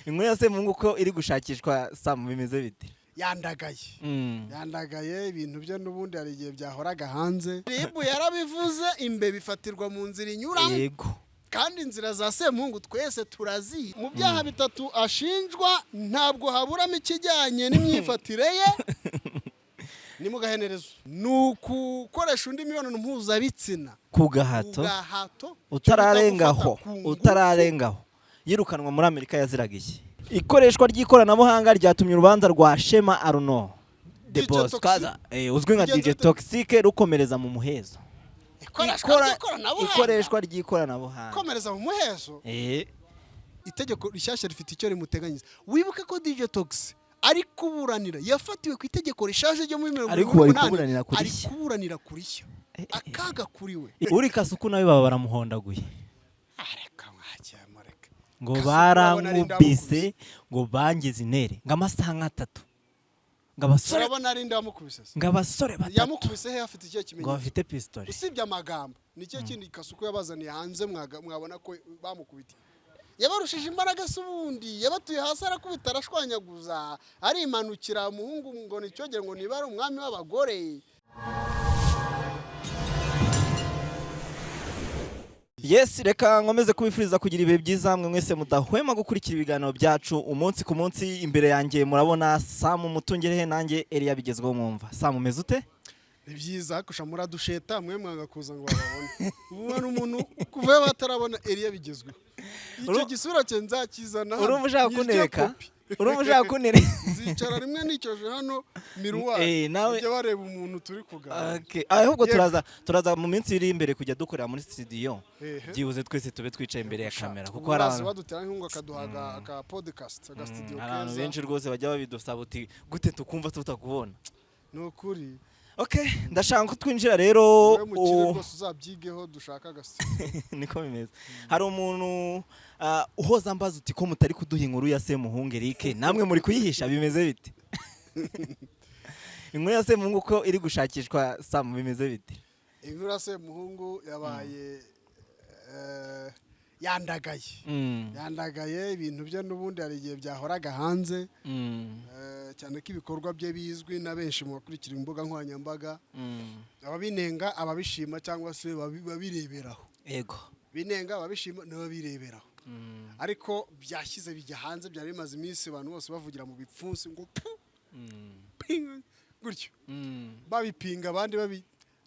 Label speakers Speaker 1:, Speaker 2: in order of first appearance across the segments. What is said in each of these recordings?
Speaker 1: Inkuru ya Semuhungu ko iri gushakishwa, Samu, bimeze bite?
Speaker 2: Yandagaye. Yandagaye, ibintu bye n'ubundi hari igihe byahoraga hanze. RIB yarabivuze, imbeba ifatirwa mu nzira inyuramo. Kandi inzira za Semuhungu twese turazizi. Mu byaha bitatu ashinjwa ntabwo haburamo ikijyanye n'imyifatire ye. Ni mu gahenerezo, ni ukukoresha undi mibonano mpuzabitsina
Speaker 1: ku gahato.
Speaker 2: Ku gahato.
Speaker 1: Utararengaho.
Speaker 2: Icyo bita gufata ku ngufu.
Speaker 1: Utararengaho, yirukanwa muri Amerika yaziraga iki? Ikoreshwa ry'ikoranabuhanga ryatumye urubanza rwa Shema Arnaud The
Speaker 2: DJ
Speaker 1: Boss
Speaker 2: Toxic.
Speaker 1: Kaza, uzwi nka
Speaker 2: Bigenze
Speaker 1: DJ
Speaker 2: bite?
Speaker 1: Toxic rukomereza mu muhezo.
Speaker 2: Ikoreshwa ry'ikoranabuhanga.
Speaker 1: Ikoreshwa ry'ikoranabuhanga.
Speaker 2: Komereza mu muhezo. Itegeko rishyashya rifite icyo rimuteganyiriza. Wibuke ko DJ Tox ari kuburanira, yafatiwe ku itegeko rishaje ryo muri mirongo
Speaker 1: Ariko
Speaker 2: irindwi
Speaker 1: ari
Speaker 2: n'umunani.
Speaker 1: kuburanira ku
Speaker 2: Ari
Speaker 1: rishya.
Speaker 2: kuburanira ku rishya. Akaga kuri we.
Speaker 1: Uri Kasuku nawe baba baramuhondaguye.
Speaker 2: Areka mwakiyamureka.
Speaker 1: Ngo
Speaker 2: Kasuku urabona ari
Speaker 1: barankubise, ngo bangize intere, ngo amasaha nk'atatu, ngo abasore
Speaker 2: Urabona ari ndamukubise se?
Speaker 1: ngo abasore batatu.
Speaker 2: Yamukubise he? Afite ikihe
Speaker 1: Ngo
Speaker 2: kimenyetso?
Speaker 1: bafite pisitoli.
Speaker 2: Usibye amagambo, ni ikihe kindi Kasuku yabazaniye hanze mwabona ko bamukubitiye? Yabarushije imbaraga se? Ubundi yabatuye hasi, arakubita, arashwanyaguza, arimanukira. Umuhungu ngo nicyogere, ngo niba ari umwami w'abagore.
Speaker 1: Yes, reka nkomeze kubifuriza kugira ibihe byiza mwe mwese mudahwema gukurikira ibiganiro byacu umunsi ku munsi. Imbere yanjye murabona Samu Mutungirehe, nanjye Eliya bigezweho mwumva. Samu, umeze ute?
Speaker 2: Ni byiza kusha muradusheta mwe mwanga kuza ngo bababone. Ubu hari umuntu kuva batarabona Eliya bigezweho, icyo gisura cye nzakizana hano,
Speaker 1: Urumva ushaka
Speaker 2: nyirye
Speaker 1: kuntereka?
Speaker 2: kopi.
Speaker 1: Urumva ushaka kuntereka?
Speaker 2: Nzicara rimwe nicoje hano miruwari, ujye wareba umuntu turi kuganira.
Speaker 1: Okay. Ahubwo
Speaker 2: Yego.
Speaker 1: turaza mu minsi iri imbere kujya dukorera muri studio. Byibuze twese tube twicaye imbere ya kamera, kuko hari
Speaker 2: Uraza
Speaker 1: abantu
Speaker 2: badutera inkunga akaduha aka podcast, aga studio
Speaker 1: hari abantu
Speaker 2: keza.
Speaker 1: benshi rwose bajya babidusaba uti gute tukumva tutakubona.
Speaker 2: Ni ukuri.
Speaker 1: Okay, ndashaka ko twinjira rero.
Speaker 2: Wowe mukire rwose uzabyigeho, dushaka aga studio.
Speaker 1: Niko bimeze. Hari umuntu uhoza ambaza uti ko mutari kuduha inkuru ya Semuhungu Eric, namwe muri kuyihisha, bimeze bite? Inkuru ya Semuhungu ko iri gushakishwa, Samu, bimeze bite?
Speaker 2: Inkuru ya Semuhungu yabaye yandagaye. Yandagaye, ibintu bye n'ubundi hari igihe byahoraga hanze. Cyane ko ibikorwa bye bizwi na benshi mu bakurikira imbuga nkoranyambaga, ababinenga, ababishima, cyangwa se babireberaho. Binenga, ababishima n'ababireberaho. Ariko byashyize bijya hanze, byari bimaze iminsi abantu bose bavugira mu bipfunsi ngo pu pinga gutyo, babipinga, abandi babi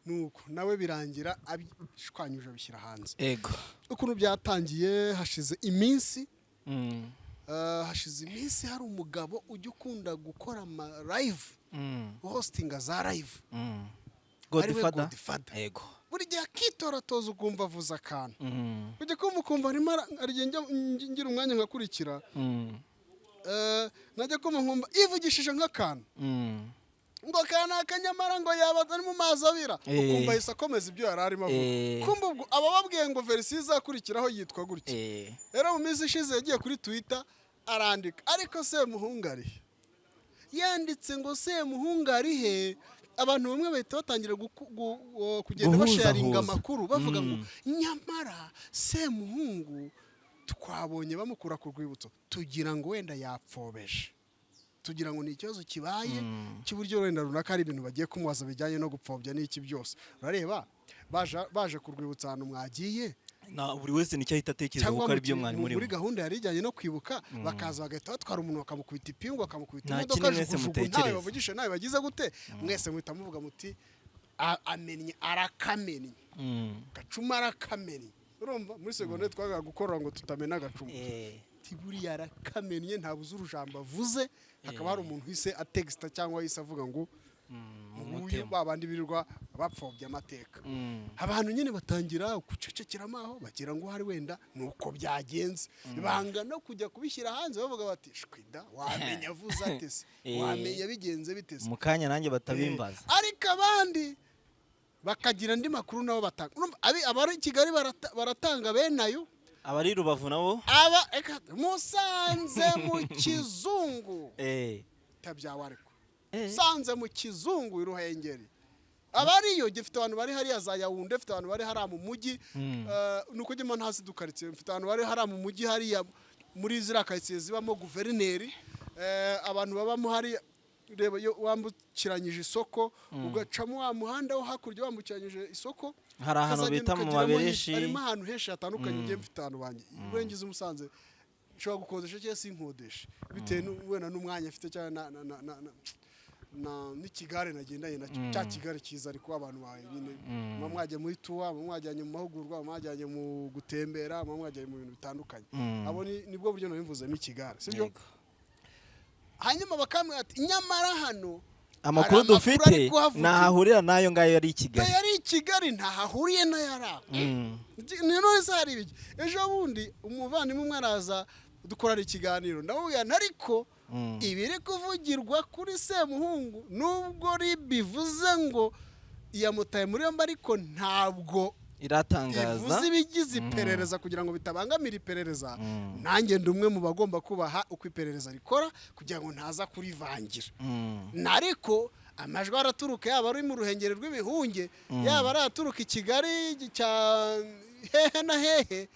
Speaker 2: nuko nawe birangira abishwanyuje, abishyira hanze. Ukuntu byatangiye, hashize iminsi hashize iminsi hari umugabo ujya ukunda gukora ama live, hostinga za live, ariwe
Speaker 1: Godfather.
Speaker 2: Godfather. Buri gihe akitoratoza, ukumva avuze akantu, ujya kumva ukumva arimo hari igihe njya ngira umwanya nkakurikira, najya kumva nkumva yivugishije nk'akantu ngo kanaka nyamara ngo yaba ari mu mazi abira, ukumva ahise akomeza ibyo yari arimo avuga. Kumva ubwo aba ababwiye ngo version izakurikiraho yitwa gutya. Rero mu minsi ishize yagiye kuri Twitter arandika, ariko Semuhungu ari he? Yanditse ngo Semuhungu ari he? Abantu bamwe bahita batangira kugenda
Speaker 1: Guhuzahuza.
Speaker 2: basharinga amakuru, bavuga ngo nyamara Semuhungu twabonye bamukura ku rwibutso, tugira ngo wenda yapfobeje, tugira ngo ni ikibazo kibaye cy'uburyo wenda runaka hari ibintu bagiye kumubaza bijyanye no gupfobya n'iki byose. Urareba baje ku rwibutso ahantu mwagiye,
Speaker 1: Na buri wese nicyo ahita atekereza,
Speaker 2: cyangwa
Speaker 1: kuko ari byo mwari
Speaker 2: muri
Speaker 1: murimo.
Speaker 2: gahunda yari ijyanye no kwibuka, bakaza bagahita batwara umuntu, bakamukubita ipingu, bakamukubita
Speaker 1: Nta
Speaker 2: imodoka,
Speaker 1: kindi mwese
Speaker 2: jugujugu, ntawe
Speaker 1: mutekereza.
Speaker 2: bavugisha, ntawe bagize gute, mwese muhita muvuga muti amennye, arakamennye, gacuma arakamennye. Urumva muri segonderi twagaga gukorora ngo tutamena agacuma. Ati buriya arakamennye, ntabuze urujambo avuze. Hakaba hari umuntu uhise ategisita cyangwa ahise avuga ngo nguyu
Speaker 1: Mutema.
Speaker 2: ba bandi birirwa bapfobya amateka. Abantu nyine batangira gucecekeramo aho, bagira ngo hari wenda ni uko byagenze, banga no kujya kubishyira hanze, bavuga bati shwida, wamenya avuze ate se? Wamenya bigenze bite se?
Speaker 1: Mu kanya nanjye batabimbaza.
Speaker 2: Ariko abandi bakagira andi makuru nabo batanga. Urumva, abari i Kigali baratanga bene ayo.
Speaker 1: Abari Rubavu nabo.
Speaker 2: Aba eka, Musanze mu kizungu tabyawe, ariko Musanze mu kizungu i Ruhengeri abariyo, gifite abantu bari hariya za Yawunde, mfite abantu bari hariya mu mujyi. Ni uko njyemo ntazi dukaritsiye, mfite abantu bari hariya mu mujyi hariya. Muri ziriya karitsiye zibamo guverineri, abantu babamo hari, reba iyo wambukiranyije isoko, ugacamo wa muhanda wo hakurya, wambukiranyije isoko,
Speaker 1: Hari ahantu
Speaker 2: ukazagenda
Speaker 1: bita mu
Speaker 2: ukageramo.
Speaker 1: Mabereshi.
Speaker 2: Harimo ahantu henshi hatandukanye. Ngiye mfite ahantu banjye urengize Musanze, nshobora gukodesha cyangwa sinkodeshe, bitewe wenda n'umwanya mfite cyangwa na n'ikigare nagendanye nacyo, cya kigare cyiza. Ariko abantu bawe nyine muba mwajya muri tour, muba mwajyanye mu mahugurwa, muba mwajyanye mu gutembera, muba mwajyanye mu bintu bitandukanye. Abo nibwo buryo nabimvuzemo ikigare, sibyo?
Speaker 1: Yego.
Speaker 2: Hanyuma bakambwira ati nyamara hano
Speaker 1: amakuru
Speaker 2: hari amakuru
Speaker 1: dufite
Speaker 2: ari kuhavugira.
Speaker 1: Ntahahurira n'ayo ngayo yari i Kigali.
Speaker 2: Yari i Kigali, ntahahuriye n'ayari aho. Ni none se hari ibiki? Ejo bundi umuvandimwe umwe araza dukorana ikiganiro, ndamubwira nti ariko ibiri kuvugirwa kuri Semuhungu, nubwo bivuze ngo yamutaye muri yombi, ariko ntabwo
Speaker 1: iratangaza
Speaker 2: ivuze ibigize iperereza kugira ngo bitabangamira iperereza. Nanjye ndi umwe mu bagomba kubaha uko iperereza rikora kugira ngo ntaza kurivangira. Ariko amajwi araturuka, yaba ari mu Ruhengeri rw'ibihunge, yaba ari aturuka i Kigali cya hehe na hehe,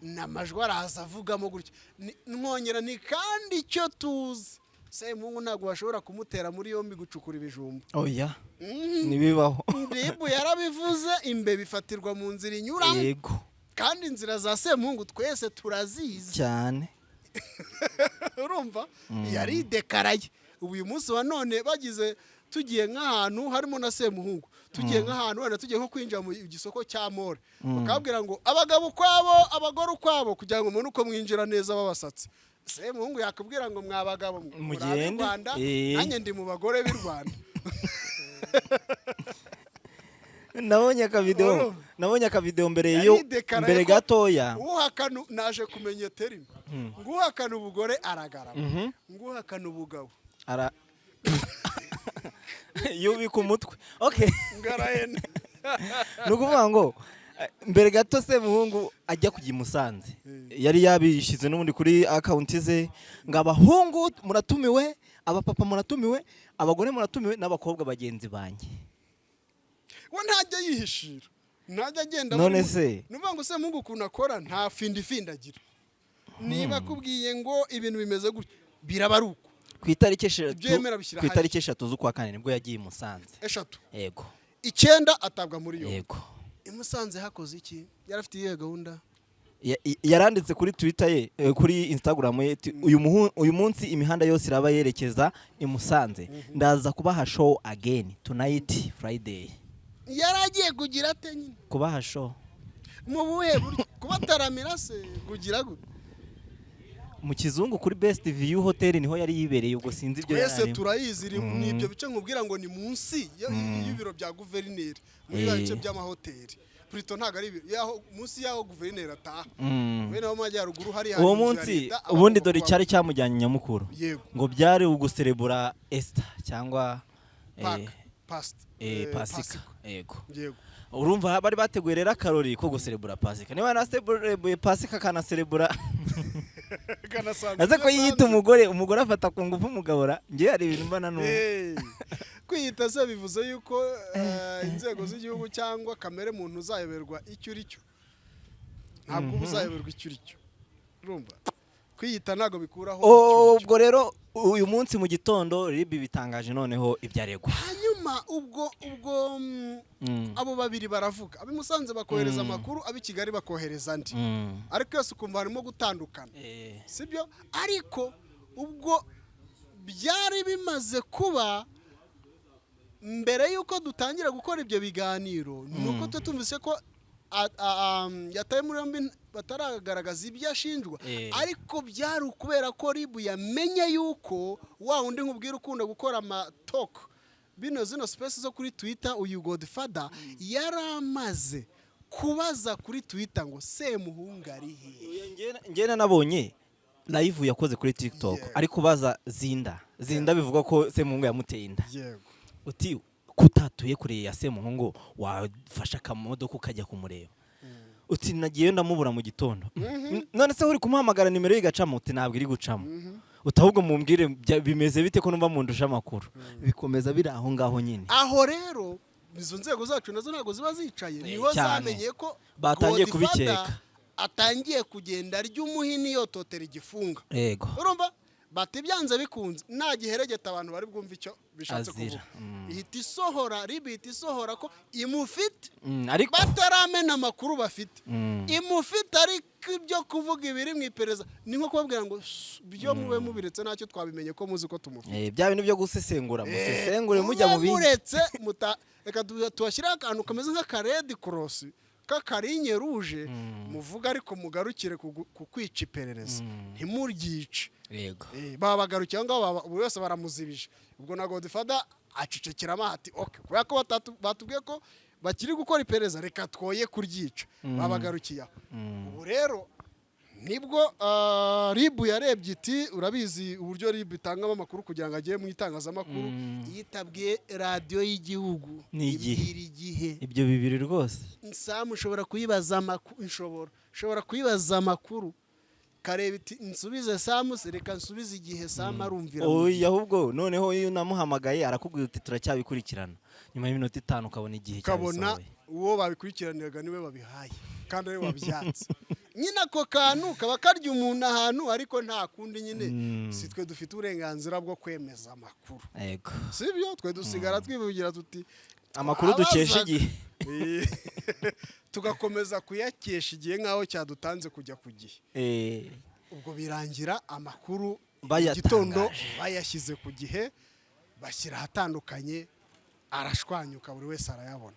Speaker 2: ni amajwi araza avugamo gutya. Nkongera ni kandi icyo tuzi, Semuhungu ntabwo bashobora kumutera muri yombi gucukura ibijumba.
Speaker 1: Oya, ntibibaho.
Speaker 2: RIB yarabivuze, imbeba ifatirwa mu nzira inyuramo. Kandi inzira za Semuhungu twese turazizi.
Speaker 1: Cyane.
Speaker 2: Urumva yaridekaraye. Ubu uyu munsi wa none bagize tugiye nk'ahantu harimo na Semuhungu, tugiye nk'ahantu wenda tugiye nko kwinjira mu gisoko cya More, bakabwira ngo abagabo ukwabo, abagore ukwabo, kugira ngo mubone uko mwinjira neza babasatse. Semuhungu yakubwira ngo mwa bagabo mwe, muri ab'i
Speaker 1: Mugende.
Speaker 2: Rwanda, nanjye ndi mu bagore b'i Rwanda.
Speaker 1: Nabonye akavideo.
Speaker 2: Urumva?
Speaker 1: Nabonye akavideo mbere yo
Speaker 2: Yaridekaraye
Speaker 1: mbere
Speaker 2: ko
Speaker 1: gatoya.
Speaker 2: Uhakana, naje kumenya terime, ngo uhakana ubugore aragarama, ngo uhakana ubugabo
Speaker 1: ara yubika umutwe, okay.
Speaker 2: Ngarahena.
Speaker 1: Ni ukuvuga ngo mbere gato Semuhungu ajya kujya i Musanze, yari yabishyize n'ubundi kuri account ze ngo abahungu muratumiwe, abapapa muratumiwe, abagore muratumiwe, n'abakobwa bagenzi banjye.
Speaker 2: We ntajya yihishira, ntajya agenda
Speaker 1: None se?
Speaker 2: Ni ukuvuga ngo Semuhungu ukuntu akora, nta findi findi agira. Niba akubwiye ngo ibintu bimeze gutya, biraba ari uko.
Speaker 1: Ku itariki 3,
Speaker 2: Ibyo yemera bishyira
Speaker 1: ku
Speaker 2: ahari.
Speaker 1: itariki 3 z'ukwa kane nibwo yagiye i Musanze.
Speaker 2: 3?
Speaker 1: Yego.
Speaker 2: 9 atabwa muri yombi.
Speaker 1: Yego.
Speaker 2: I Musanze hakoze iki? Yari afite iyihe gahunda?
Speaker 1: Yaranditse kuri Twitter ye, kuri Instagram ye ati, uyu munsi imihanda yose iraba yerekeza i Musanze, ndaza kubaha show again tonight, Friday.
Speaker 2: Yari agiye kugira ate nyine?
Speaker 1: Kubaha show.
Speaker 2: Mu buhe buryo? Kubataramira se, kugira gute?
Speaker 1: Mu Kizungu kuri Best View Hotel niho yari yibereye, ubwo sinzi ibyo
Speaker 2: Twese
Speaker 1: yarimo.
Speaker 2: turayizi, iri ni ibyo bice nkubwira ngo ni munsi y'ibiro bya guverineri, muri bya bice by'amahoteli. Plutôt ntabwo ari ibiro yaho, munsi y'aho guverineri ataha. Bene wo mu majyaruguru hariya
Speaker 1: Uwo
Speaker 2: hari inzu ya
Speaker 1: munsi
Speaker 2: leta,
Speaker 1: ubundi
Speaker 2: abagomba
Speaker 1: dore
Speaker 2: kuba-
Speaker 1: icyari cyamujyanye nyamukuru, ngo byari uguserebura Easter cyangwa
Speaker 2: Paka, past
Speaker 1: Pasika, yego.
Speaker 2: Yego.
Speaker 1: Urumva bari bateguye rero akarori ko guserebura Pasika. Niba yanaserebuye Pasika, akanaserebura
Speaker 2: Kanasanze
Speaker 1: aze ko
Speaker 2: ibyo
Speaker 1: yiyita
Speaker 2: asanze.
Speaker 1: umugore, umugore afata ku ngufu umugabo ra. Njyewe hari ibintu mbona n'ubu.
Speaker 2: Kwiyita se bivuze yuko inzego z'igihugu cyangwa kamere muntu uzayoberwa icyo uri cyo? Ntabwo uba uzayoberwa icyo uri cyo. Urumva kwiyita ntabwo bikuraho icyo uri cyo.
Speaker 1: Ubwo rero uyu munsi mu gitondo RIB bitangaje noneho ibyo aregwa.
Speaker 2: Hanyuma ubwo abo babiri baravuga, ab'i Musanze bakohereza amakuru, ab'i Kigali bakohereza andi, ariko yose ukumva harimo gutandukana. Sibyo? Ariko ubwo byari bimaze kuba mbere y'uko dutangira gukora ibyo biganiro, ni uko tuba tumvise ko yatawe muri yombi, bataragaragaza ibyo ashinjwa. Ariko byari ukubera ko RIB yamenye yuko wa wundi nkubwira ukunda gukora amatalk, bino zino space zo kuri Twitter, uyu Godfather yari amaze kubaza kuri Twitter ngo Semuhungu ari hehe?
Speaker 1: Njye nabonye live yakoze kuri TikTok ari kubaza Zinda. Zinda bivuga ko Semuhungu yamuteye inda. Uti kutatuye kure ya Semuhungu, wafashe akamodoka ukajya kumureba? Uti nagiyeyo ndamubura mu gitondo. None se uri kumuhamagara nimero ye igacamo? Uti ntabwo iri gucamo. Uti ahubwo mumbwire bimeze bite ko numva mundusha amakuru? Bikomeza biri aho ngaho nyine.
Speaker 2: Aho rero izo nzego zacu nazo ntabwo ziba zicaye, niho
Speaker 1: Cyane.
Speaker 2: zamenye ko
Speaker 1: Batangiye
Speaker 2: Godfather
Speaker 1: kubikeka.
Speaker 2: Atangiye kugenda arya umuhini, yototera igifunga. Urumva bati byanze bikunze nta giheregeta, abantu bari bwumve icyo bishatse
Speaker 1: Azira.
Speaker 2: kuvuga. Ihita isohora, RIB ihita isohora ko imufite
Speaker 1: Ariko
Speaker 2: bataramena amakuru bafite. Imufite, ariko ibyo kuvuga ibiri mu iperereza ni nko kubabwira ngo: "Shh, byo mube mubiretse, ntacyo twabimenye ko muzi ko tumufite."
Speaker 1: Bya bintu byo gusesengura, musesengure mujya mu
Speaker 2: Mube
Speaker 1: bindi.
Speaker 2: Muretse reka tubashyireho akantu kameze nk'aka red cross, k'aka ligne rouge, muvuga ariko mugarukire ku kwica iperereza, ntimuryice. Babagarukiye aho ngaho, buri wese baramuzibije. Ubwo na Godfather acecekeramo ati: "Ok, kubera ko batubwiye ko bakiri gukora iperereza, reka twoye kuryica." Babagarukiye aho. Ubu rero nibwo RIB yarebye iti, urabizi uburyo RIB itangamo amakuru kugira ngo ajye mu itangazamakuru, iyo itabwiye radiyo y'igihugu
Speaker 1: Ni igihe.
Speaker 2: ibwira Igihe.
Speaker 1: Ibyo bibiri rwose.
Speaker 2: Samu, ushobora kuyibaza amakuru, nshobora kuyibaza amakuru, kareba iti: "Nsubize Samu se? Reka nsubize Igihe." Samu arumvira mu gihe.
Speaker 1: Oya, ahubwo noneho iyo unamuhamagaye arakubwira uti: "Turacyabikurikirana." Nyuma y'iminota 5 ukabona Igihe
Speaker 2: Ukabona
Speaker 1: cyabisohoye.
Speaker 2: uwo babikurikiraniraga niwe babihaye kandi ariwe wabyatse nyine. Ako kantu kaba karya umuntu ahantu, ariko nta kundi nyine, si twe dufite uburenganzira bwo kwemeza amakuru. Si byo, twe dusigara twivugira tuti
Speaker 1: Amakuru dukesha
Speaker 2: twabazaga.
Speaker 1: Igihe.
Speaker 2: Tugakomeza kuyakesha Igihe nk'aho cyadutanze kujya ku gihe. Ubwo birangira amakuru mu
Speaker 1: Bayatangaje.
Speaker 2: gitondo bayashyize ku Gihe, bashyira ahatandukanye, arashwanyuka, buri wese arayabona.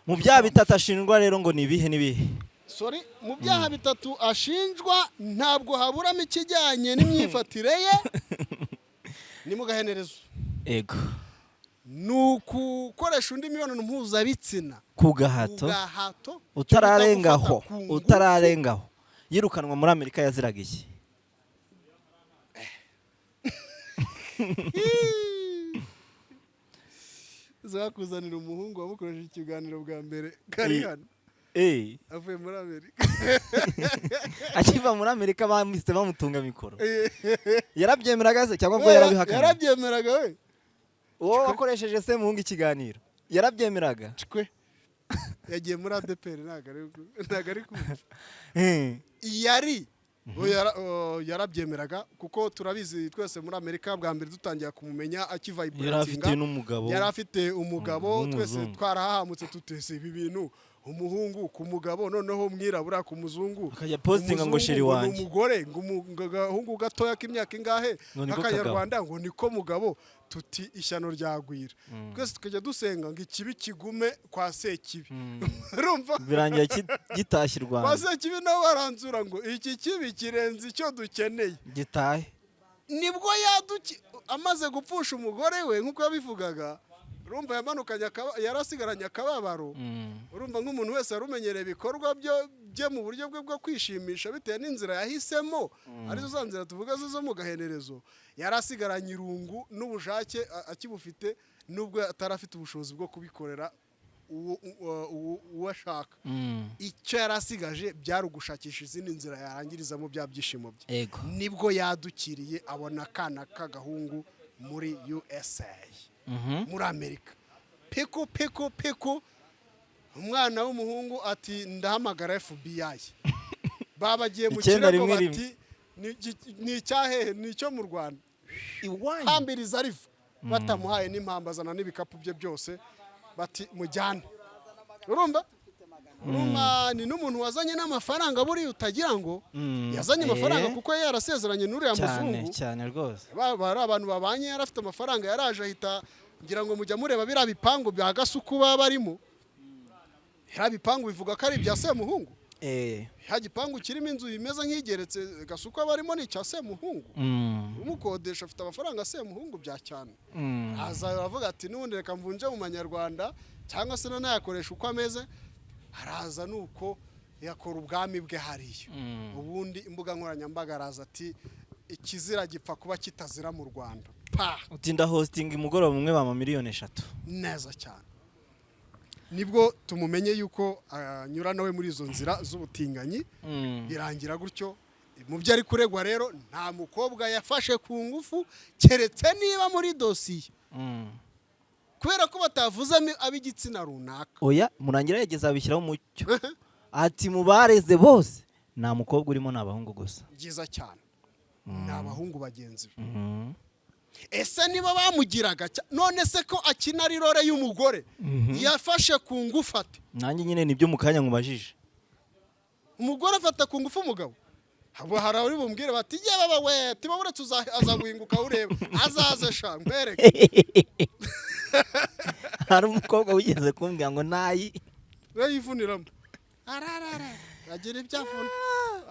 Speaker 1: Mu byaha bitatu ashinjwa rero ngo ni ibihe n'ibihe?
Speaker 2: Sorry, mu byaha bitatu ashinjwa ntabwo haburamo ikijyanye n'imyifatire ye ni mu gahenerezo. Ni ukukoresha undi mibonano mpuzabitsina
Speaker 1: Ku gahato.
Speaker 2: Ku gahato.
Speaker 1: Utararengaho.
Speaker 2: Gufata ku ngufu.
Speaker 1: Utararengaho, yirukanwa muri Amerika yaziraga iki?
Speaker 2: Zakuzanira umuhungu wamukoresheje ikiganiro bwa mbere kari hano avuye muri Amerika.
Speaker 1: Akiva muri Amerika bamuhise bamutunga mikoro, yarabyemeraga se cyangwa bwo yarabihakanye?
Speaker 2: Yarabyemeraga we.
Speaker 1: Uwo wakoresheje Semuhungu ikiganiro yarabyemeraga?
Speaker 2: Cwe, yagiye muri ADEPR, ntabwo ari kumva. Yari yarabyemeraga kuko turabizi twese, muri Amerika bwa mbere dutangira kumumenya akiva
Speaker 1: Yari afite
Speaker 2: iburatinga
Speaker 1: n'umugabo.
Speaker 2: Yari afite umugabo. Twese
Speaker 1: W'umuzungu.
Speaker 2: twarahahamutse tutese ibi bintu, umuhungu ku mugabo, noneho umwirabura ku muzungu.
Speaker 1: Akajya postinga ngo
Speaker 2: Umuzungu
Speaker 1: chéri
Speaker 2: ngo ni
Speaker 1: wanjye.
Speaker 2: umugore, ngo agahungu gatoya k'imyaka ingahe
Speaker 1: Ngo niko.
Speaker 2: k'akanyarwanda, ngo niko mugabo, tuti ishyano ryagwira. Twese tukajya dusenga ngo ikibi kigume kwa Sekibi, urumva?
Speaker 1: Birangira gitashye i
Speaker 2: Kwa
Speaker 1: Rwanda.
Speaker 2: Sekibi nabo baranzura ngo iki kibi kirenze icyo dukeneye.
Speaker 1: Gitahe.
Speaker 2: Nibwo yaduki amaze gupfusha umugore we nk'uko yabivugaga, urumva yamanukanye yarasigaranye akababaro. Urumva nk'umuntu wese wari umenyereye ibikorwa bye mu buryo bwe bwo kwishimisha bitewe n'inzira yahisemo, arizo za nzira tuvuga zo zo mu gahenerezo, yari asigaranye irungu n'ubushake akibufite nubwo atari afite ubushobozi bwo kubikorera uwo ashaka. Icyo yari asigaje byari ugushakisha izindi nzira yarangirizamo bya byishimo bye. Nibwo yadukiriye abona akana k'agahungu muri USA, muri Amerika. Piku piku piku, umwana w'umuhungu ati: "Ndahamagara FBI." Babagiye mu
Speaker 1: Icyenda
Speaker 2: kirego
Speaker 1: rimwe rimwe.
Speaker 2: Bati: "Ni icyahehe? Ni icyo mu Rwanda."
Speaker 1: Iwanyu.
Speaker 2: Hambiriza riva batamuhaye n'impamba, azana n'ibikapu bye byose, bati: "Mujyane." Urumva ni n'umuntu wazanye n'amafaranga buriya, utagira ngo yazanye amafaranga kuko yari yarasezeranye n'uriya
Speaker 1: Cyane.
Speaker 2: muzungu.
Speaker 1: Cyane rwose.
Speaker 2: Bari abantu babanye, yari afite amafaranga, yaraje ahita, ngira ngo mujya mureba biriya bipangu bya Gasuku baba barimo, biriya bipangu bivuga ko ari ibya Semuhungu. Ya gipangu kirimo inzu imeze nk'igeretse Gasuku aba arimo ni icya Semuhungu. Umukodesha afite amafaranga, Semuhungu bya cyane. Aza aravuga ati: "N'ubundi reka mvunje mu manyarwanda cyangwa se nanayakoresha uko ameze." Araza nuko yakora ubwami bwe hariya. Ubundi imbuga nkoranyambaga araza ati: "Ikizira gipfa kuba kitazira mu Rwanda." Pa.
Speaker 1: Utinda hostinga umugoroba umwe bama miliyoni 3.
Speaker 2: Neza cyane. Nibwo tumumenye yuko anyura nawe muri izo nzira z'ubutinganyi. Birangira gutyo. Mu byo ari kuregwa rero, nta mukobwa yafashe ku ngufu, keretse niba muri dosiye, kubera ko batavuzemo ab'igitsina runaka.
Speaker 1: Oya, Murangira yageze abishyiraho umucyo, ati mu bareze bose Nta mukobwa urimo, ni abahungu gusa.
Speaker 2: Byiza cyane, ni abahungu bagenzi be. Ese niba bamugiraga none se ko akina ari role y'umugore, yafashe ku ngufu ate?
Speaker 1: Nanjye nyine nibyo mu kanya nkubajije.
Speaker 2: Umugore afata ku ngufu umugabo? Habo hari abari bumbwire bati: "Ye baba we, tiba uretse aza guhinguka ureba, azaze sha nkwereke."
Speaker 1: Hari umukobwa wigeze kumbwira ngo nayi
Speaker 2: We yivuniramo ararara, agira ibyo avuna,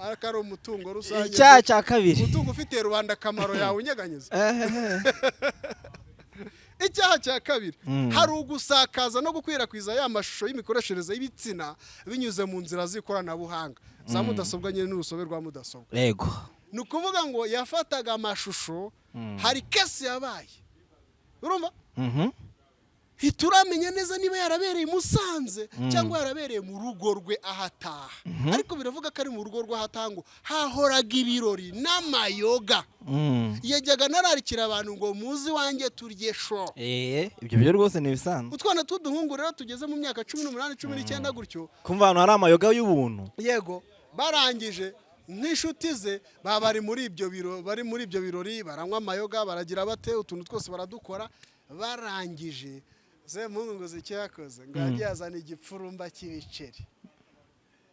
Speaker 2: ariko ari umutungo rusange.
Speaker 1: Icyaha cya kabiri.
Speaker 2: Umutungo ufitiye rubanda akamaro yawe unyeganyeza. Icyaha cya kabiri, hari ugusakaza no gukwirakwiza ya mashusho y'imikoreshereze y'ibitsina binyuze mu nzira z'ikoranabuhanga za mudasobwa nyine, n'urusobe rwa mudasobwa. Ni ukuvuga ngo yafataga amashusho. Hari case yabaye, urumva, ntituramenya neza niba yarabereye i Musanze cyangwa yarabereye mu rugo rwe aho ataha, ariko biravuga ko ari mu rugo rwe aho ataha, ngo hahoraga ibirori n'amayoga. Yajyaga anararikira abantu ngo: "Muzi iwanjye turye sho."
Speaker 1: Ibyo byo rwose ni ibisanzwe.
Speaker 2: Utwana tw'uduhungu rero tugeze mu myaka 18, 19 gutyo.
Speaker 1: Kumva ahantu hari amayoga y'ubuntu.
Speaker 2: Yego, barangije nk'inshuti ze baba bari muri ibyo biro, bari muri ibyo birori, baranywa amayoga, baragira bate, utuntu twose baradukora. Barangije, Semuhungu ngo icyo yakoze, ngo yagiye azana igipfurumba cy'ibiceri,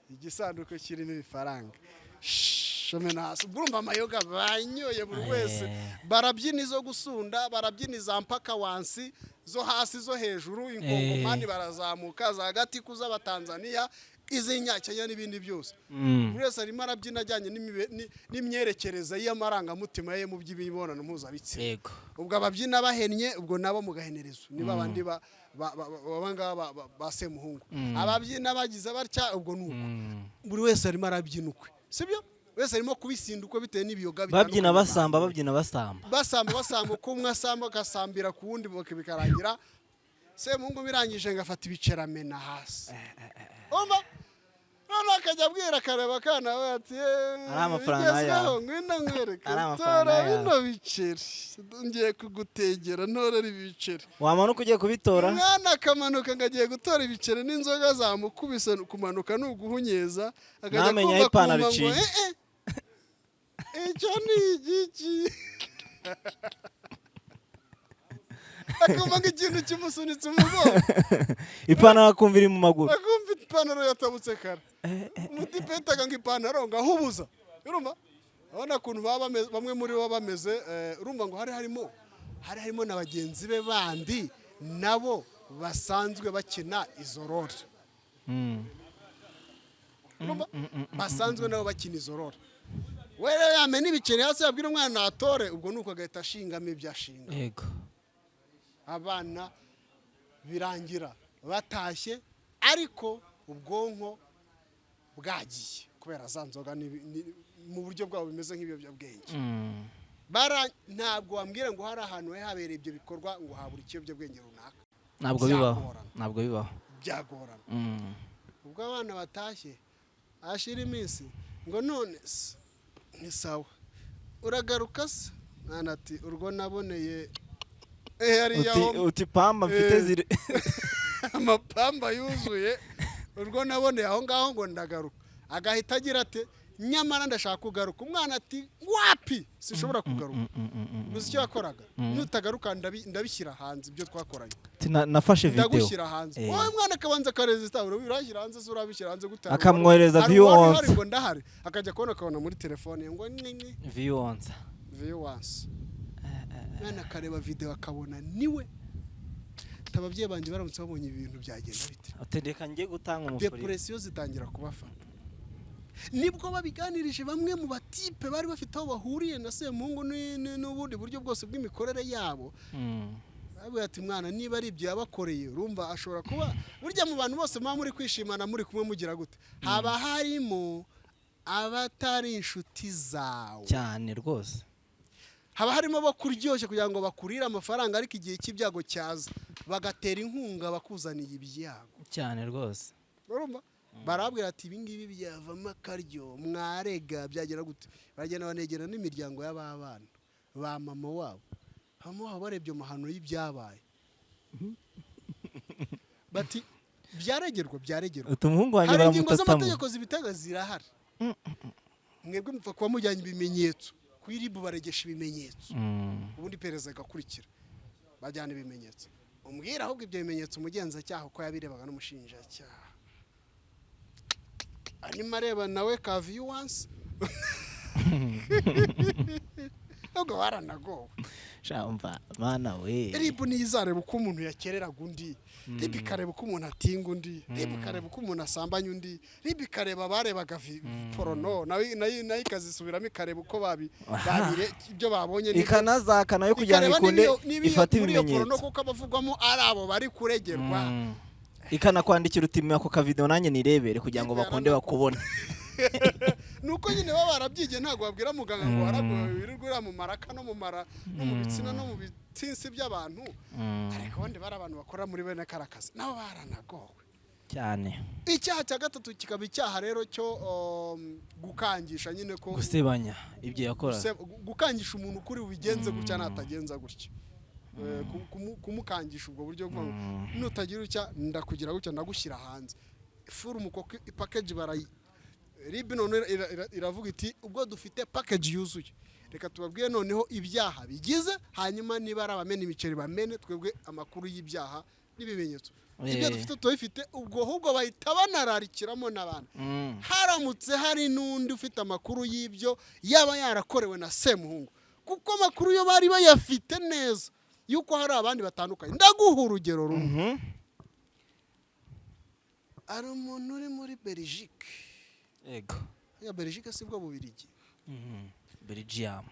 Speaker 2: igisanduku kirimo ibifaranga, shomena hasi. Ubwo urumva amayoga banyoye, buri wese barabyina izo gusunda, barabyina iza mpaka wansi, zo hasi, zo hejuru, inkongomani, barazamuka za gatiku z'Abatanzaniya, iz'inyakenya n'ibindi byose. Buri wese arimo arabyina ajyanye n'imyerekereze y'amarangamutima ye mu by'imibonano mpuzabitsina. Ubwo ababyina bahennye, ubwo nabo mugahenereza, niba abandi baba ngaba ba Semuhungu, ababyina bagize batya, ubwo ni uko. Buri wese arimo arabyina ukwe, sibyo? Buri wese arimo kubisinda ukwe bitewe n'ibiyoga
Speaker 1: Babyina
Speaker 2: bitandukanye.
Speaker 1: basamba, babyina basamba.
Speaker 2: Basamba, basamba, uko umwe asamba agasambira ku wundi, bikarangira Semuhungu birangije ngo afata ibiceri amena hasi. Umva, noneho akajya abwira, akareba akana we ati:
Speaker 1: Ari amafaranga
Speaker 2: "Bigezweho,
Speaker 1: yawe.
Speaker 2: ngwino nkwereke,
Speaker 1: Ari amafaranga
Speaker 2: tora
Speaker 1: yawe.
Speaker 2: bino biceri, ngiye kugutegera, ntorera ibiceri."
Speaker 1: Wamanuka ugiye kubitora.
Speaker 2: Umwana akamanuka ngo agiye gutora ibiceri, n'inzoga zamukubise, kumanuka ni uguhunyeza, akajya
Speaker 1: Ntamenye aho
Speaker 2: kumva
Speaker 1: ipantaro
Speaker 2: kumva ngo
Speaker 1: iciye.
Speaker 2: "Eh, eh, icyo ni igiki?" Akumva ngo ikintu kimusunitse umugongo.
Speaker 1: Ipantaro akumva iri mu maguru.
Speaker 2: Akumva ipantaro yatabutse kare. Umutipe yitaga ngo ipantaro ngo ahubuza. Urumva, urabona ukuntu baba bameze, bamwe muri bo bameze, urumva ngo hari harimo na bagenzi be bandi nabo basanzwe bakina izo role. Urumva? Basanzwe nabo bakina izo role. We rero yamena ibiceri hasi, yabwira umwana natore, ubwo nuko agahita ashingamo ibyo ashinga. Abana birangira batashye, ariko ubwonko bwagiye kubera za nzoga mu buryo bwabo bimeze nk'ibiyobyabwenge. Ntabwo wambwira ngo hari ahantu hari habereye ibyo bikorwa ngo habura ikiyobyabwenge runaka.
Speaker 1: Ntabwo bibaho.
Speaker 2: Byagorana.
Speaker 1: Ntabwo bibaho.
Speaker 2: Byagorana. Ubwo abana batashye, hashira iminsi, ngo: "None se ni sawa, uragaruka se?" Mwana ati: "Urwo naboneye hariya
Speaker 1: Uti uti pamba mfite ziri
Speaker 2: amapamba yuzuye, urwo naboneye aho ngaho ngo ndagaruka." Agahita agira ati: "Nyamara ndashaka kugaruka." Umwana ati: "Wapi, sinshobora kugaruka." Gusa icyo yakoraga: "Nutagaruka ndabishyira hanze ibyo twakoranye."
Speaker 1: Ati, "Nafashe video."
Speaker 2: "Ndagushyira hanze." Wowe mwana akabanza akarezita: "Urashyira hanze se? Urabishyira hanze gute?"
Speaker 1: Akamwohereza
Speaker 2: Hari
Speaker 1: view
Speaker 2: uwari
Speaker 1: once.
Speaker 2: uhari ngo ndahari, akajya kubona akabona muri telefone ye ngo nini.
Speaker 1: View once.
Speaker 2: View once. Mwana akareba video akabona niwe. Ati: "Ababyeyi banjye baramutse babonye ibi bintu byagenda bite?"
Speaker 1: Ati: "Reka njye gutanga umufuriro."
Speaker 2: Depression zitangira kubafata. Nibwo babiganirije bamwe mu batipe bari bafite aho bahuriye na Semuhungu n'ubundi buryo bwose bw'imikorere yabo. Bavuga ati: "Mwana, niba ari ibyo yabakoreye, urumva ashobora kuba burya mu bantu bose muba muri kwishimana, muri kumwe, mugira gute, haba harimo abatari inshuti zawe."
Speaker 1: Cyane rwose.
Speaker 2: Haba harimo abakuryoshya kugira ngo bakurire amafaranga, ariko igihe cy'ibyago cyaza bagatera inkunga bakuzaniye ibyago.
Speaker 1: Cyane rwose.
Speaker 2: Urumva, barabwira ati: "Ibi ngibi byavamo akaryo, mwarega byagera gute?" Baragenda banegera n'imiryango y'abana ba mama wabo. Mama wabo barebye amahano y'ibyabaye bati: "Byaregerwa, byaregerwa."
Speaker 1: Uti: "Umuhungu wanjye
Speaker 2: Hari ingingo
Speaker 1: baramutatamo."
Speaker 2: z'amategeko zibitega, zirahari. Mwebwe mupfa kuba mujyanye ibimenyetso kuri RIB, baregesha ibimenyetso, ubundi iperereza rigakurikira. Bajyana ibimenyetso, umbwira ahubwo ibyo bimenyetso umugenzacyaha uko yabirebaga n'umushinjacyaha arimo areba nawe ka viewers, ahubwo baranagowe.
Speaker 1: Shamva mana we.
Speaker 2: RIB niyo izareba uko umuntu yakereraga undi, RIB ikareba uko umuntu atinga undi, RIB ikareba uko umuntu asambanya undi, RIB ikareba abarebaga porno, nayo ikazisubiramo, ikareba uko ibyo babonye
Speaker 1: Ikanazaka nayo kugira ngo
Speaker 2: ikareba
Speaker 1: ikunde
Speaker 2: niba
Speaker 1: ifate
Speaker 2: muri iyo porno
Speaker 1: ibimenyetso.
Speaker 2: kuko abavugwamo ari abo bari kuregerwa.
Speaker 1: Ikanakwandikira uti: "Ako kavideo nanjye nirebere," kugira ngo
Speaker 2: RIB
Speaker 1: bakunde bakubone.
Speaker 2: Nuko nyine baba barabyigiye, ntabwo babwira muganga ngo waragowe wirirwa uriya mu maraka no mu mara no mu bitsina no mu bitsinsi by'abantu. Ariko abandi bari abantu bakora muri bene kariya kazi, nabo baranagowe.
Speaker 1: Cyane.
Speaker 2: Icyaha cya gatatu kikaba icyaha rero cyo gukangisha nyine ko
Speaker 1: Gusebanya ibyo yakora.
Speaker 2: Gukangisha umuntu kuri bubigenze gutya natagenza gutya. Kumukangisha ubwo buryo bwo nutagira utya ndakugira gutya, ndagushyira hanze furumu, kuko ipackage barayi RIB none iravuga iti: "Ubwo dufite package yuzuye, reka tubabwire noneho ibyaha bigize, hanyuma niba ari abamena imiceri bamene, twebwe amakuru y'ibyaha n'ibimenyetso ibyo dufite turabifite." Ubwo ahubwo bahita banararikiramo n'abandi, haramutse hari n'undi ufite amakuru y'ibyo yaba yarakorewe na Semuhungu, kuko amakuru yo bari bayafite neza yuko hari abandi batandukanye. Ndaguha urugero rumwe. Hari umuntu uri muri Belgique. Ya Belgique si bwo Bubirigi?
Speaker 1: Belgium.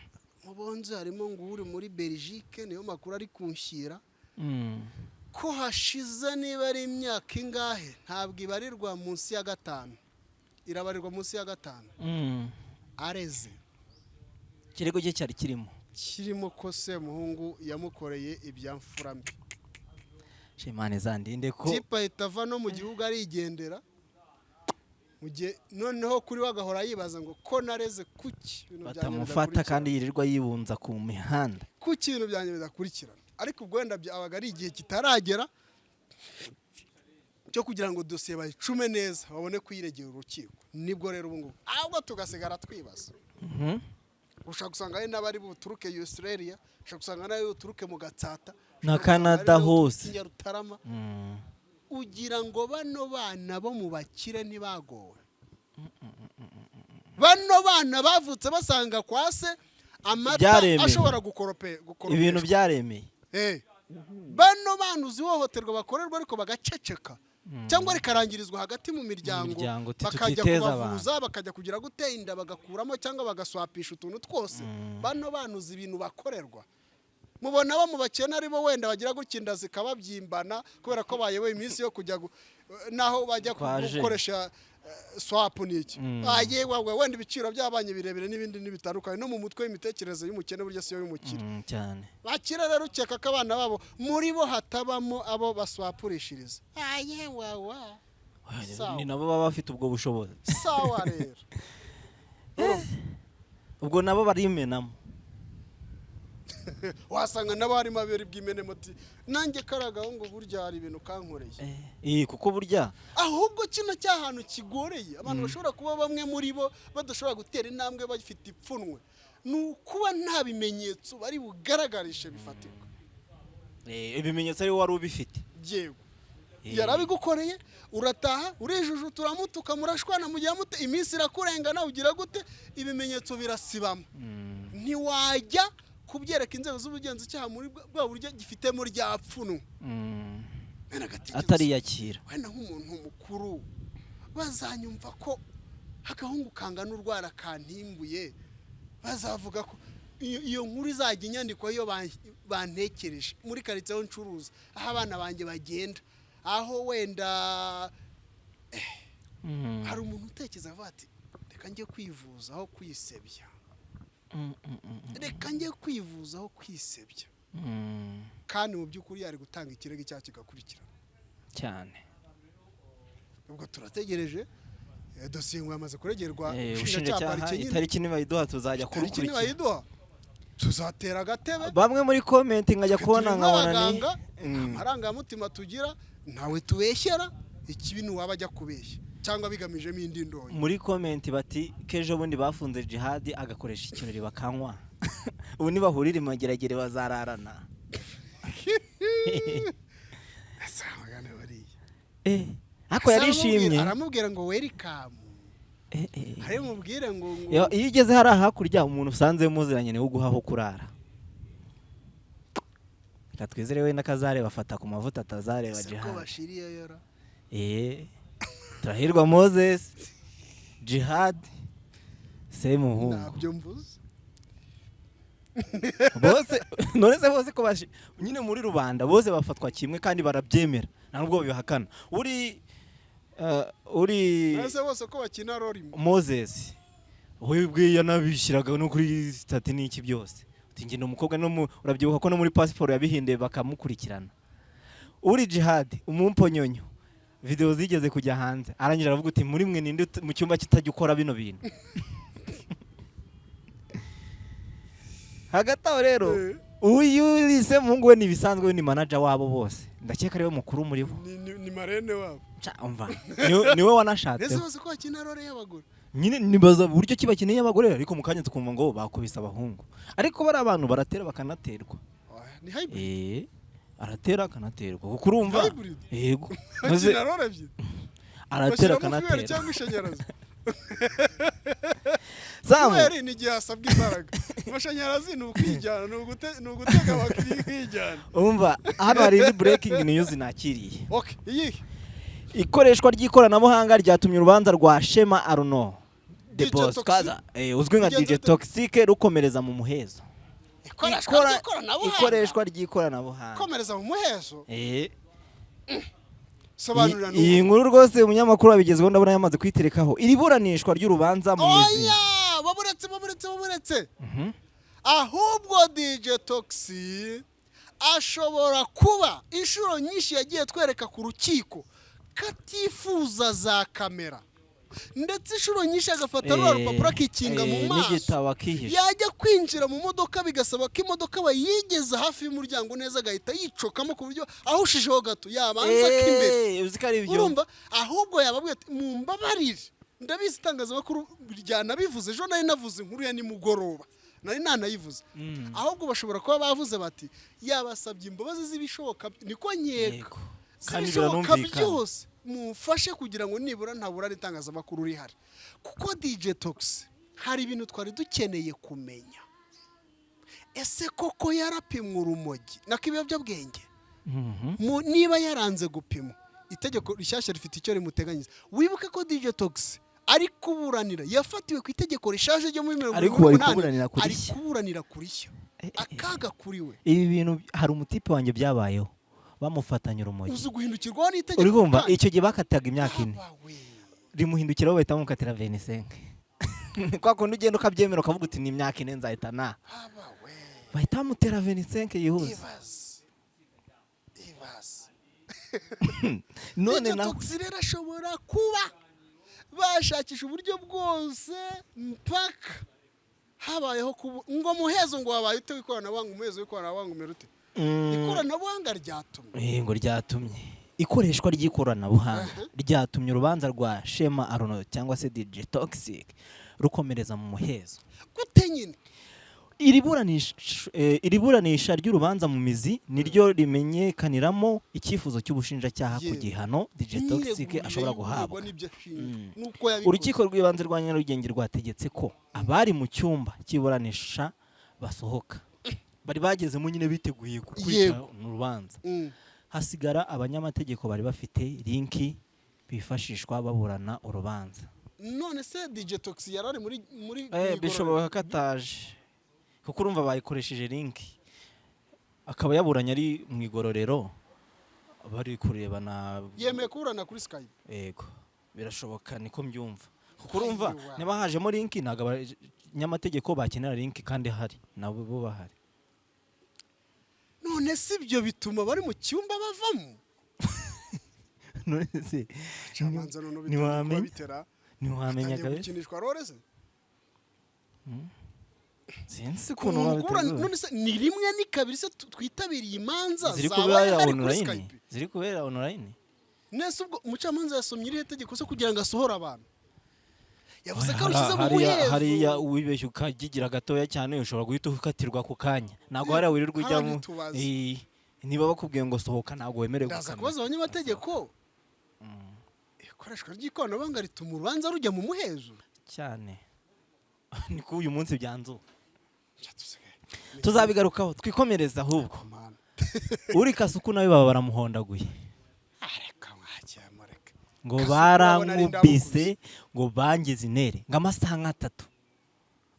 Speaker 2: Mu bonze harimo ngo uri muri Belgique, niyo makuru ari kunshyira, ko hashize niba ari imyaka ingahe, ntabwo ibarirwa munsi ya 5, irabarirwa munsi ya 5, areze.
Speaker 1: Ikirego cye cyari kirimo
Speaker 2: kirimo ko Semuhungu yamukoreye ibya mfura mbi.
Speaker 1: Shimane zandinde ko
Speaker 2: Tipe ahita ava no mu gihugu arigendera, mu gihe noneho kuri we agahora yibaza ngo ko nareze, kuki ibintu byanjye
Speaker 1: batamufata
Speaker 2: bidakurikirana?
Speaker 1: Kandi yirirwa yibunza ku mihanda.
Speaker 2: Kuki ibintu byanjye bidakurikirana? Ariko ubwo wenda byabaga ari igihe kitaragera cyo kugira ngo dosiye bayicume neza babone kuyiregera urukiko. Nibwo rero ubu ngubu ahubwo tugasigara twibaza. Ushobora gusanga hari n'abari buturuke Australia, ushobora gusanga n'abari buturuke mu Gatsata,
Speaker 1: Na
Speaker 2: ushobora gusanga hari
Speaker 1: Canada
Speaker 2: n'abari buturuke
Speaker 1: hose.
Speaker 2: i Nyarutarama. Ugira ngo bano bana bo mu bakire ntibagowe? Bano bana bavutse basanga kwa se amata
Speaker 1: Byaremewe.
Speaker 2: ashobora
Speaker 1: Ibintu
Speaker 2: gukoropeshwa.
Speaker 1: byaremeye.
Speaker 2: Bano bana uzi ihohoterwa bakorerwa ariko bagaceceka, cyangwa rikarangirizwa hagati mu miryango,
Speaker 1: miryango, uti
Speaker 2: bakajya
Speaker 1: tutiteza
Speaker 2: kubavuza, bakajya kugira gute, inda bagakuramo cyangwa bagaswapisha utuntu twose. Bano bana uzi ibintu bakorerwa? Mubona bo mu bakene aribo wenda bagira gutya inda zikababyimbana kubera ko bayoboye iminsi yo kujya naho bajya
Speaker 1: Kwaje.
Speaker 2: gukoresha swap n'iki. Aye, wewe wenda ibiciro byabanye birebire n'ibindi n'ibitandukanye no mu mutwe w'imitekerereze y'umukene burya siyo y'umukire.
Speaker 1: Cyane.
Speaker 2: Bakira rero ukeka ko abana babo muri bo hatabamo abo baswapurishiriza? Aye wawa. Sawa.
Speaker 1: Ni nabo baba bafite ubwo bushobozi.
Speaker 2: Sawa rero.
Speaker 1: Ubwo nabo barimenamo.
Speaker 2: Wasanga nabo harimo abera bw'imenemo ati: "Nanjye kariya gahungu burya hari ibintu kankoreye."
Speaker 1: Kuko burya
Speaker 2: Ahubwo kino cy'ahantu kigoreye abantu bashobora kuba bamwe muri bo badashobora gutera intambwe bafite ipfunwe, ni ukuba nta bimenyetso bari bugaragarishe bifatika.
Speaker 1: Ibimenyetso ari wowe wari ubifite.
Speaker 2: Yego. Yarabigukoreye, urataha, urijujuta, uramutuka, murashwana, mugihe mute, iminsi irakurengana, ugira gute, ibimenyetso birasibama. Ntiwajya kubyereka inzego z'ubugenzacyaha muri bwa buryo gifitemo rya pfunwe. Wenda agatekereza,
Speaker 1: Atariyakira.
Speaker 2: wenda nk'umuntu mukuru bazanyumva ko agahungu kangana urwara kantimbuye, bazavuga ko iyo nkuru izajya inyandikwa iyo bantekereje muri karitsiye aho ncuruza, aho abana banjye bagenda, aho wenda hari umuntu utekereza avuga ati: "Reka njye kwivuza aho kwisebya, reka njye kwivuza aho kwisebya." Kandi mu by'ukuri yari gutanga ikirego, icyaha kigakurikirana.
Speaker 1: Cyane.
Speaker 2: Ubwo turategereje, dosiye ngo yamaze kuregerwa ubushinjacyaha,
Speaker 1: Ubushinjacyaha
Speaker 2: parike nyine.
Speaker 1: Itariki nibayiduha tuzajya
Speaker 2: Tariki
Speaker 1: kurukurikira.
Speaker 2: nibayiduha tuzatera agatebe.
Speaker 1: Bamwe muri comment nkajya
Speaker 2: Twe
Speaker 1: kubona
Speaker 2: turi
Speaker 1: nkabona ni
Speaker 2: nk'abaganga, amarangamutima tugira, ntawe tubeshyera, ikibi ni uwaba ajya kubeshya. Cyangwa bigamijemo indi ndoyi.
Speaker 1: Muri comment bati kejo bundi bafunze Jihad agakoresha ikirori bakanywa, ubu nibahurira imageragere bazararana.
Speaker 2: Ese amagana bariya.
Speaker 1: Ariko yarishimye.
Speaker 2: Aramubwira ngo welcome. Hari mubwire ngo
Speaker 1: Iyo ugeze hariya hakurya, umuntu usanze muziranye niwe uguha aho kurara. Reka twizere wenda ko azareba afata ku mavuta, atazareba
Speaker 2: Ese ko
Speaker 1: Jihad.
Speaker 2: bashiriye yora.
Speaker 1: Turahirwa Moses, Jihad, Semuhungu.
Speaker 2: Ntabyo mvuze.
Speaker 1: Bose none se bose ko nyine muri rubanda bose bafatwa kimwe kandi barabyemera, nta nubwo babihakana. Uri
Speaker 2: Ese bose ko bakina role imwe?
Speaker 1: Moses we ubwe yanabishyiraga no kuri status n'iki byose, uti njye ni umukobwa, no urabyibuka ko no muri pasiporo yabihinduye bakamukurikirana. Uri Jihad umumponyonyo, video zigeze kujya hanze, arangije aravuga uti muri mwe ninde mu cyumba kitajya ukora bino bintu? Hagati aho rero, uyu Semuhungu we ni ibisanzwe, we ni manager wabo bose, ndakeka ariwe mukuru muri bo.
Speaker 2: Ni marraine wabo.
Speaker 1: Ca, umva, niwe wanashatse.
Speaker 2: Ese bose ko bakina role y'abagore?
Speaker 1: Nyine nibaza uburyo ki bakeneye abagore, ariko mu kanya tukumva ngo bakubise abahungu, ariko bari abantu baratera bakanaterwa.
Speaker 2: Oya, ni hybrid.
Speaker 1: Aratera akanaterwa, kuko urumva
Speaker 2: Hybrid.
Speaker 1: Yego. Maze
Speaker 2: Bakina role ebyiri.
Speaker 1: aratera
Speaker 2: Bashyiramo fuel
Speaker 1: akanatera.
Speaker 2: cyangwa ishanyarazi.
Speaker 1: Samu.
Speaker 2: Fuel ni igihe hasabwa imbaraga, amashanyarazi ni ukwijyana, ni ugutega bakijyana.
Speaker 1: Umva, hano hari indi breaking news nakiriye.
Speaker 2: Okay, iyihe?
Speaker 1: Ikoreshwa ry'ikoranabuhanga ryatumye urubanza rwa Shema Arnaud The
Speaker 2: DJ
Speaker 1: Boss
Speaker 2: Toxic?
Speaker 1: Kaza, uzwi nka
Speaker 2: Bigenze
Speaker 1: DJ
Speaker 2: bite?
Speaker 1: Toxic rukomereza mu muhezo.
Speaker 2: Ikoreshwa ry'ikoranabuhanga.
Speaker 1: Ikoreshwa ry'ikoranabuhanga.
Speaker 2: Komereza mu muhezo. Sobanurira.
Speaker 1: Iyi nkuru rwose umunyamakuru wabigezweho ndabona yamaze kuyiterekaho. Iri buranishwa ry'urubanza mu mizi.
Speaker 2: Oya, baburetse, baburetse, baburetse. Ahubwo DJ Toxy ashobora kuba inshuro nyinshi yagiye twereka ku rukiko ko atifuza za kamera, ndetse inshuro nyinshi agafata ruriya rupapuro akikinga mu maso,
Speaker 1: n'igitabo akihisha.
Speaker 2: yajya kwinjira mu modoka bigasaba ko imodoka bayigeza hafi y'umuryango neza, agahita yicokamo ku buryo ahushijeho gato yabanza k'imbere.
Speaker 1: Uzi ko ari byo.
Speaker 2: Urumva, ahubwo yababwiye ati mumbabarire, ndabizi itangazamakuru ryanabivuze ejo, nari navuze inkuru ya nimugoroba, nari nanayivuze. Ahubwo bashobora kuba bavuze bati yabasabye imbabazi z'ibishoboka, niko nkeka,
Speaker 1: Yego. Kandi
Speaker 2: z'ibishoboka
Speaker 1: biranumvikana.
Speaker 2: byose mumfashe kugira ngo nibura ntabura n'itangazamakuru rihari, kuko DJ Tox hari ibintu twari dukeneye kumenya. Ese koko yarapimwe urumogi nako ibiyobyabwenge? Niba yaranze gupimwa, itegeko rishyashya rifite icyo rimuteganyiriza. Wibuke ko DJ Tox ari kuburanira yafatiwe ku itegeko rishaje ryo muri mirongo
Speaker 1: Ariko
Speaker 2: irindwi
Speaker 1: ari
Speaker 2: n'umunani.
Speaker 1: kuburanira ku
Speaker 2: Ari
Speaker 1: rishya.
Speaker 2: kuburanira ku rishya. Akaga kuri we.
Speaker 1: Ibi bintu, hari umutipe wanjye byabayeho, bamufatanya urumogi.
Speaker 2: Uzi guhindukirwaho n'itegeko
Speaker 1: Uri kumva?
Speaker 2: kandi?
Speaker 1: Icyo gihe bakataga imyaka 4.
Speaker 2: Aba we.
Speaker 1: Rimuhindukiraho bahita bamukatira 25. Kwa kundi ugenda ukabyemera ukavuga uti ni imyaka 4 nzahita na
Speaker 2: Aba we.
Speaker 1: bahita bamutera 25 yihuse.
Speaker 2: Ibaze, ibaze.
Speaker 1: None
Speaker 2: DJ
Speaker 1: nawe
Speaker 2: Tox rero ashobora kuba bashakisha uburyo bwose mpaka habayeho kubu ngo muhezo ngo wabaye ute w'ikoranabuhanga, umuhezo w'ikoranabuhanga umera ute? Ikoranabuhanga ryatumye
Speaker 1: Ngo ryatumye ikoreshwa ry'ikoranabuhanga ryatumye urubanza rwa Shema Arnaud cyangwa se DJ Toxic rukomereza mu muhezo.
Speaker 2: Gute nyine?
Speaker 1: Iri buranisha ry'urubanza mu mizi niryo rimenyekaniramo icyifuzo cy'ubushinjacyaha ku gihano DJ Toxic
Speaker 2: Imyiregurire
Speaker 1: ashobora
Speaker 2: y'uregwa
Speaker 1: guhabwa.
Speaker 2: n'ibyo ashinjwa n'uko yabikoze.
Speaker 1: Urukiko rw'ibanze rwa Nyarugenge rwategetse ko abari mu cyumba cy'iburanisha basohoka, bari bagezemo nyine biteguye gukurikirana urubanza, hasigara abanyamategeko bari bafite link bifashishwa baburana urubanza.
Speaker 2: None se DJ Tox yari ari muri mu igororero?
Speaker 1: Bishoboka ko ataje, kuko urumva bayikoresheje link, akaba yaburanye ari mu igororero bari kurebana.
Speaker 2: Yemeye kuburana kuri Skype?
Speaker 1: Yego, birashoboka, niko mbyumva, kuko urumva
Speaker 2: Ayiwa.
Speaker 1: niba hajemo link, ntabwo abanyamategeko bakenera link kandi hari nabo bo bahari.
Speaker 2: None se ibyo bituma bari mu cyumba bavamo?
Speaker 1: None se
Speaker 2: Camanza none bitangiye kuba
Speaker 1: ntiwamenya
Speaker 2: bitera
Speaker 1: ntiwamenya
Speaker 2: atangiye
Speaker 1: kabisa.
Speaker 2: gukinishwa role se.
Speaker 1: Sinzi ukuntu
Speaker 2: Umuntu kuburana
Speaker 1: babitegura.
Speaker 2: none se ni rimwe, ni kabiri se twitabiriye imanza
Speaker 1: Ziri
Speaker 2: zabaye
Speaker 1: kubera
Speaker 2: hari kuri
Speaker 1: online.
Speaker 2: Skype?
Speaker 1: Ziri kubera online.
Speaker 2: Nese ubwo umucamanza yasomye irihe tegeko se kugira ngo asohore abantu? Yavuze ko
Speaker 1: Hariya-
Speaker 2: arushyize mu
Speaker 1: hariya
Speaker 2: muhezo.
Speaker 1: Hariya wibeshye ukagigira gatoya cyane, ushobora guhita ukatirwa ako kanya. Ntabwo hariya wirirwa
Speaker 2: Hariya
Speaker 1: ujyamo.
Speaker 2: ntitubaze.
Speaker 1: Niba bakubwiye ngo sohoka, ntabwo wemerewe
Speaker 2: Ndaza
Speaker 1: gukamera.
Speaker 2: kubaza abanyamategeko, ikoreshwa ry'ikoranabuhanga rituma urubanza rujya mu muhezo?
Speaker 1: Cyane, niko uyu munsi byanzuwe.
Speaker 2: Dusigaye
Speaker 1: Tuzabigarukaho, twikomereze ahubwo.
Speaker 2: Mana.
Speaker 1: Uri Kasuku nawe baba baramuhondaguye.
Speaker 2: Areka mwakiyamureka.
Speaker 1: Ngo
Speaker 2: Kasuku urabona ari
Speaker 1: barankubise, ngo bangize intere, ngo amasaha nk'atatu,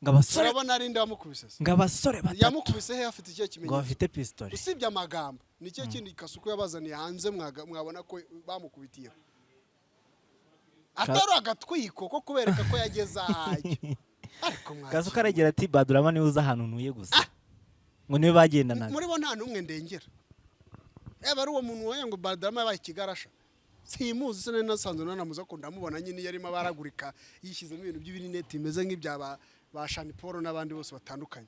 Speaker 1: ngo abasore
Speaker 2: Urabona ari nde wamukubise se?
Speaker 1: ngo abasore batatu.
Speaker 2: Yamukubise he? Afite ikihe
Speaker 1: Ngo
Speaker 2: kimenyetso?
Speaker 1: bafite pisitoli.
Speaker 2: Usibye amagambo, ni ikihe kindi Kasuku yabazaniye hanze mwabona ko bamukubitiyeho, atari agatwiko ko kubereka ko yageze ahajya? Ariko mwakira.
Speaker 1: Kasuku aragira ati: "Badrama niwe uzi ahantu ntuye gusa," ngo niwe bagendanaga.
Speaker 2: Muri bo nta n'umwe ndengera, yaba ari uwo muntu wayo ngo Badrama yabaye ikigarasha, simuzi, sinari nasanzwe nanamuzi, ko ndamubona nyine iyo arimo abaragurika, yishyizemo ibintu by'ibirineti bimeze nk'ibya ba Shani Paul n'abandi bose batandukanye.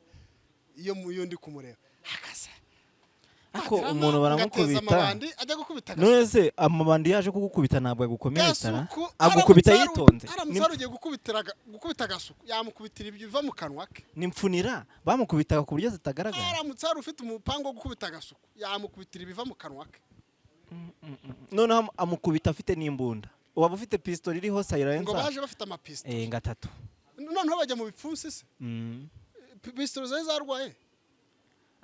Speaker 2: Iyo ndi kumureba akasa
Speaker 1: Ariko
Speaker 2: Badrama
Speaker 1: umuntu
Speaker 2: agateza
Speaker 1: baramukubita.
Speaker 2: amabandi, ajya gukubita Gasuku.
Speaker 1: None se amabandi yaje kugukubita ntabwo agukomeretsa?
Speaker 2: Gasuku
Speaker 1: Agukubita
Speaker 2: aramutse
Speaker 1: yitonze.
Speaker 2: Aramutse hari ugiye gukubita Gasuku, yamukubitira ibiva mu kanwa ke.
Speaker 1: Nimfunira bamukubitaga ku buryo zitagaragara.
Speaker 2: Aramutse hari ufite umupango wo gukubita Gasuku, yamukubitira ibiva mu kanwa ke.
Speaker 1: Noneho amukubita afite n'imbunda, waba ufite pisitoli iriho
Speaker 2: Ngo
Speaker 1: silencer.
Speaker 2: baje bafite amapisitoli.
Speaker 1: Ngatatu.
Speaker 2: Noneho bajya mu bipfunsi se? Pisitoli zari zarwaye,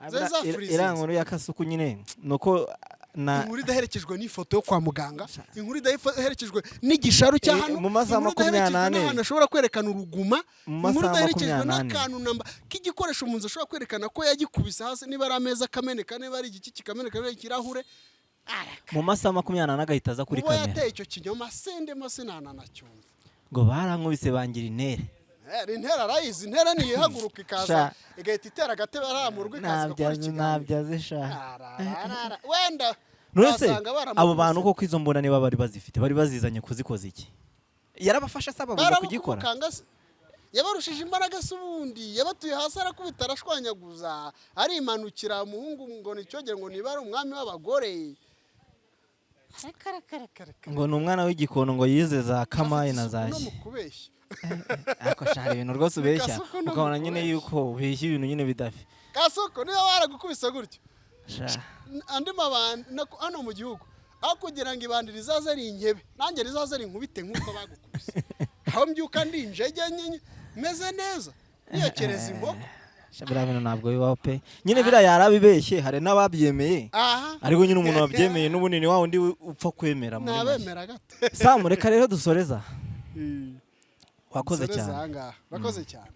Speaker 2: zari zafurizinze.
Speaker 1: Iriya nkuru ya Kasuku nyine ni uko na
Speaker 2: Inkuru idaherekejwe n'ifoto yo kwa muganga, inkuru idaherekejwe n'igisharu cya hano,
Speaker 1: Mu masaha
Speaker 2: inkuru idaherekejwe
Speaker 1: 24.
Speaker 2: n'ahantu ashobora kwerekana uruguma,
Speaker 1: Mu
Speaker 2: inkuru
Speaker 1: masaha
Speaker 2: idaherekejwe
Speaker 1: 24.
Speaker 2: n'akantu namba k'igikoresho mu nzu ashobora kwerekana ko yagikubise hasi, niba ari ameza akameneka, niba ari igiki kikameneka, niba ari ikirahure.
Speaker 1: Mu masaha 24 agahita aza kuri
Speaker 2: Uwo
Speaker 1: kamera.
Speaker 2: yateye icyo kinyoma sindemo, sinananacyumva.
Speaker 1: Ngo barankubise bangira intere.
Speaker 2: Intera arayizi, intera niyihaguruka ikaza
Speaker 1: Sha.
Speaker 2: igahita itera agatebe hariya mu rugo, ikaza igakora
Speaker 1: Ntabyazi.
Speaker 2: ikiganiro.
Speaker 1: Ntabyazi sha.
Speaker 2: Arararara. Wenda
Speaker 1: None se
Speaker 2: wasanga baramukubise.
Speaker 1: abo bantu koko izo mbunda niba bari bazifite, bari bazizanye kuzikoza iki? Yarabafashe asaba kugikora.
Speaker 2: Baramukanga se, yabarushije imbaraga se? Ubundi yabatuye hasi, arakubita, arashwanyaguza, arimanukira. Umuhungu ngo ni cyogere, ngo niba ari umwami w'abagore.
Speaker 1: Ngo ni umwana w'igikono, ngo yize za kamayi na za
Speaker 2: No mu kubeshya.
Speaker 1: Ariko sha, hari ibintu rwose ubeshya
Speaker 2: Kasuku no mu
Speaker 1: ukabona nyine
Speaker 2: kubeshya.
Speaker 1: yuko ubeshya ibintu nyine bidafi.
Speaker 2: Kasuku niba baragukubise gutyo,
Speaker 1: Sha.
Speaker 2: andi mabandi hano mu gihugu, aho kugira ngo ibandi rizaze ari inkebe, nanjye rizaze ari inkubite nk'uko bagukubise, aho mbyuka ndi injege nyine meze neza niyokereza inkoko.
Speaker 1: Sha, biriya bintu ntabwo bibaho pe. Nyine biriya yarabibeshye, hari n'ababyemeye.
Speaker 2: Aha.
Speaker 1: Ariko nyine umuntu wabyemeye n'ubundi ni wa wundi upfa kwemera muri make.
Speaker 2: Nabemera gato.
Speaker 1: Samu, reka rero dusoreza, wakoze
Speaker 2: Dusoreze
Speaker 1: cyane.
Speaker 2: ahangaha. Urakoze cyane.